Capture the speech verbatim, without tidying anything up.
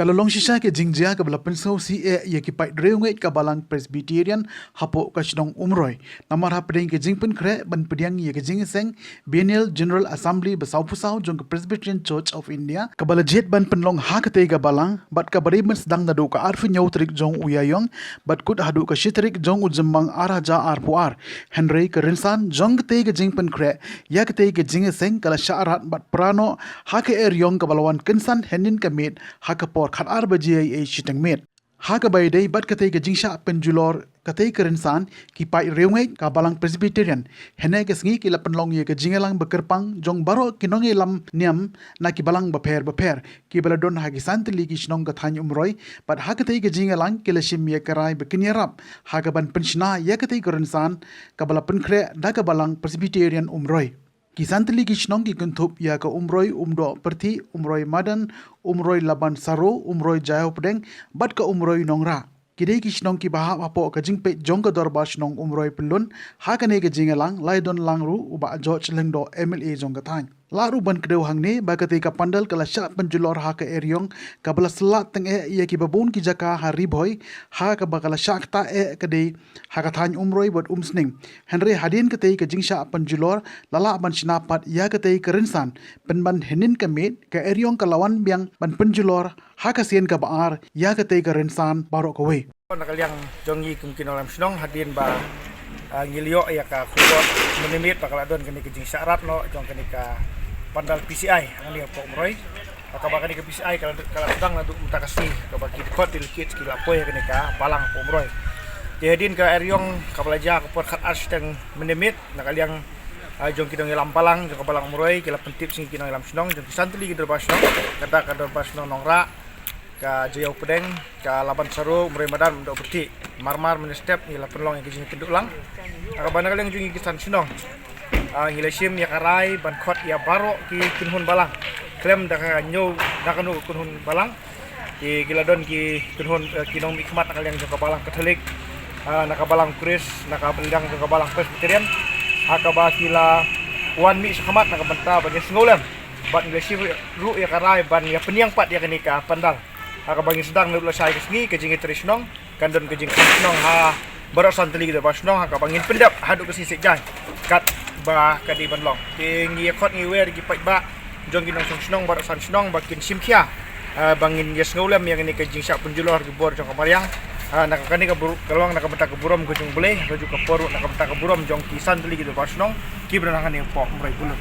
Ka la long shisha ka jingjia kaba la pynsngewsih eh ïa ki paid riewngeit ka Balang Presbyterian hapoh ka shnong Umroi. Namar hapdeng ka jingpynkhreh ban pdiang ïa ka jingïaseng Biennial General Assembly ba sawphew saw jong ka Presbyterian Church of India, kaba la jied ban pynlong ha katei ka balang, bad kaba dei ban sdang naduh ka arphew hynñiew tarik jong u Ïaïong bad kut haduh ka shi tarik jong u Jymmang ar hajar arphew ar. Hynrei ka rynsan jong katei ka jingpynkhreh ïa katei ka jingïaseng ka la shah rat bad pra noh ha ka eriong kaba la wan kynsan hynnin ka miet ha ka por khatar baje ei ei shiteng miet. Ha kaba ïadei bad katei ka jingshah pynjulor katei ka rynsan, ki paid riewngeit ka Balang Presbyterian hynne ka sngi ki la pynlong ïa ka jingïalang ba kyrpang jong baroh ki nongïalam niam na ki balang bapher bapher, kiba la don ha ki san tylli ki shnong ka thaiñ Umroi. Bad ha katei ka jingïalang ki la shim ïa ka rai ba kin ïarap ha kaban pynshna ïa katei ka rynsan kaba la pynkhreh da ka Balang Presbyterian Umroi. Ki san tylli ki shnong ki kynthup ïa ka Umroi, Umdoh Pyrthei, Umroi Madan, Umroi Laban Saro, Umroi Jaiaw Pdeng bad ka Umroi Nongrah. Ki dei ki shnong kiba hap hapoh ka jingpeit jong ka Dorbar Shnong Umroi Pyllun. Ha kane ka jingïalang la ïadon lang ruh u Bah George Lyngdoh, M L A jong ka thaiñ. Lah ruh ban kdew hangne ba katei ka pandal ka la shah pynjulor ha ka eriong kaba la syllah tyngeh ïa kiba bun ki jaka ha Ri Bhoi, ha kaba ka la shah ktah eh ka dei ha ka thaiñ Umroi bad Umsning. Hynrei hadien katei ka jingshah pynjulor la lah ban shna pat ïa katei ka rynsan. Pynban hynnin ka miet ka eriong ka la wan biang ban pynjulor ha ka sien kaba ar ïa katei ka rynsan baroh kawei. Na ka liang jong ngi kum ki nongïalam shnong, hadien ba, ah, ngi la ïoh ïa ka khubor mynne miet ba ka la don kane ka jingshah rat noh jong kane ka pandal P C I hangne hapoh Umroi. Kaba kane ka P C I ka la, ka la sdang naduh mynta ka sngi, kaba ki dkhot delegate ki la poi ha kane ka balang hapoh Umroi. Te hadien ka eriong kaba la jia ka por khatar shiteng mynne miet, na ka liang, ah, jong ki nongïalam balang jong ka balang Umroi ki la pyntip sha ngi ki nongïalam shnong jong ki san tylli ki dorbar shnong, kata ka Dorbar Shnong Nongrah, ka Jaiaw Pdeng, ka Laban Saro, Umroi Madan, Umdoh Pyrthei. Mar mar mynne step ngi la pynlong ïa ka jingïakynduh lang. Ha kaba na ka liang jong ngi ki san shnong, ah, ngi la shim ïa ka rai ban khot ïa baroh ki kynhun balang khlem da ka ñiew da kano ka kynhun balang. Ki, ki la don ki kynhun, eh, ki nongmihkhmat na ka liang jong ka Balang Katholik, ah, na ka Balang Khrist, na ka liang jong ka Balang Presbyterian, ha kaba ki la wan mih shakhmat na ka bynta ban ïasngewlem bad ngi la shim ruh ïa ka rai ban ïa pynïeng pat ïa kane ka pandal. Ha kaba ngin sdang naduh lashai ka sngi ka jingïatrei shnong, kan don ka jingkhot shnong ha baroh san tylli ki dorbar shnong ha kaba ngin pyndep haduh ka sngi Saitjaiñ katba ka dei ban long. Te ngi ïakhot ngi wer ïa ki paidbah jong ki nongshong shnong baroh san shnong ba kin shim khia, ah, ba ngin ïasngewlem ïa kane ka jingshah pynjulor ki bor jong ka mariang. Ah, na ka kane ka bur-, ka long na ka bynta ka burom ka jong U Blei, ka jong ka por ruh na ka bynta ka burom jong ki san tylli ki dorbar shnong kiba don hangne hapoh Umroi Pyllun.